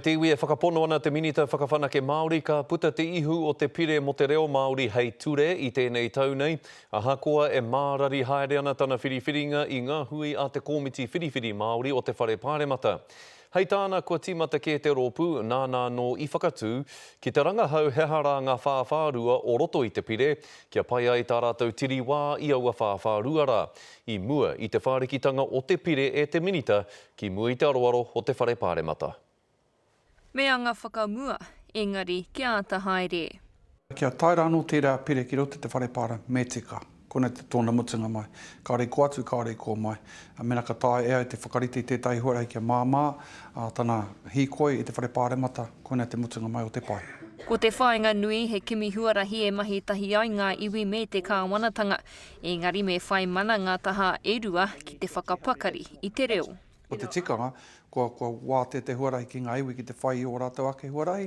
te iwi e whakapono ana te Minita Whakawhanake Māori ka puta te ihu o te Pire mō te Reo Māori hei ture i tēnei tau nei, ahakoa e mārari haere ana tana whiriwhiringa i ngā hui a te Kōmiti Whiriwhiri Māori o te Whare Pāremata. Hei tāna kua tīmata kē te rōpū, nāna anō i whakatū, ki te rangahau he aha rā ngā whāwhārua o roto i te pire, kia pai ai tā rātou tiriwā i aua whāwhārua rā, i mua i te whārikitanga o te pire e te Minita Ki mua i te aroaro o te Whare Pāremata. Me anga whakamua, engari kia āta haere. Kia tae rā anō tērā pire ki roto i te whare pāra, me tika. Konei te tōna mutunga mai. Kāore i kō atu, kāore i kō mai. Mēnā ka taea e au te whakarite i tētahi huarahi kia māmā tana hīkoi i te whare pāremata, koinei te mutunga mai o te pai. Ko te whāinga nui he kimi huarahi e mahi tahi ai ngā iwi me te kāwanatanga. Engari me whai mana ngā taha e rua ki te whakapakari i te reo. Ko te tikanga, kua, kua wātea te huarahi ki ngā iwi ki te whai i ō rātou ake huarahi.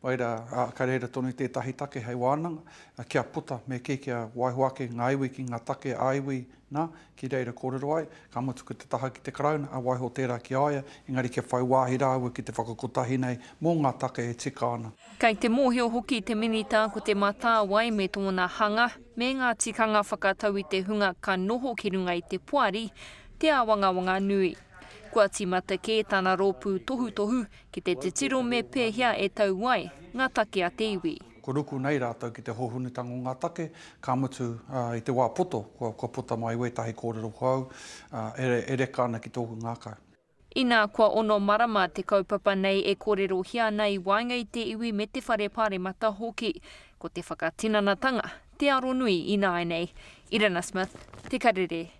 Nō reira, ā, kei reira tonu tētahi take hei wānanga, kia puta, me kī kia waiho ake ngā iwi ki ngā take ā-iwi, nā, ki reira kōrero ai, ka mutu ko te taha ki te Karauna, ā, waiho tērā ki a ia, engari kia whai wāhi rāua ki te whakakotahi nei mō ngā take e tika ana. Kei te mōhio hoki te Minita ko Te Mātāwai me tōna hanga, me ngā tikanga whakatau i te hunga ka noho ki runga i te poari, te āwangawanga nui. Kua tīmata kē tana rōpū tohutohu ki te titiro me pēhea e tau ai ngā take a te iwi. Kua ruku nei rātou ki te hōhonutanga o ngā take, ka mutu i te wā poto kua puta mai wētahi kōrero hou e reka ana ki tōku ngākau. Inā kua ono marama te kaupapa nei e kōrerohia ana i waenga i te iwi me te whare paremata hoki. Ko te whakatinanatanga te aronui ināianei. Irina Smith, Te Karere.